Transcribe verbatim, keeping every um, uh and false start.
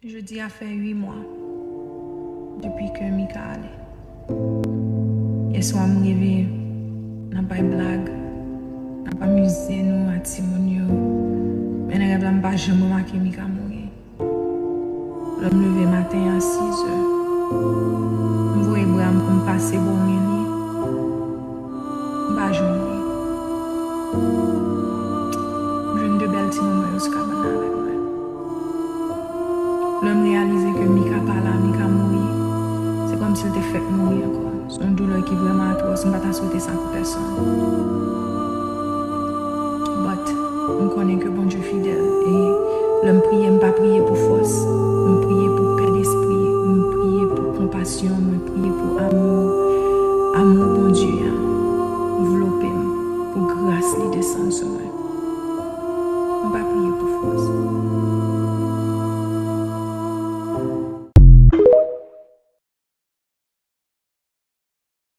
Jodi a fè uit mwa depi ke Mika ale. Yèswa m reve, n ap bay blag, n ap amize nou ak timoun yo. Men nan rèv la, m pa janm remake Mika mouri. Lè m leve maten a sizè, m voye bra m pou m pase bò men li. M pa jwenn li. M jwenn de bèl timoun mwen yo sou kabann nan avèk mwen. Lè m reyalize ke Mika pa la, Mika mouri, se kòmsi l te fèk mouri ankò. Se yon doulè ki vrèman atwòs, m pa ta swete sa pou pèsonn. But, m konnen ke Bondye fidèl, e lè m priye, m pa priye pou fò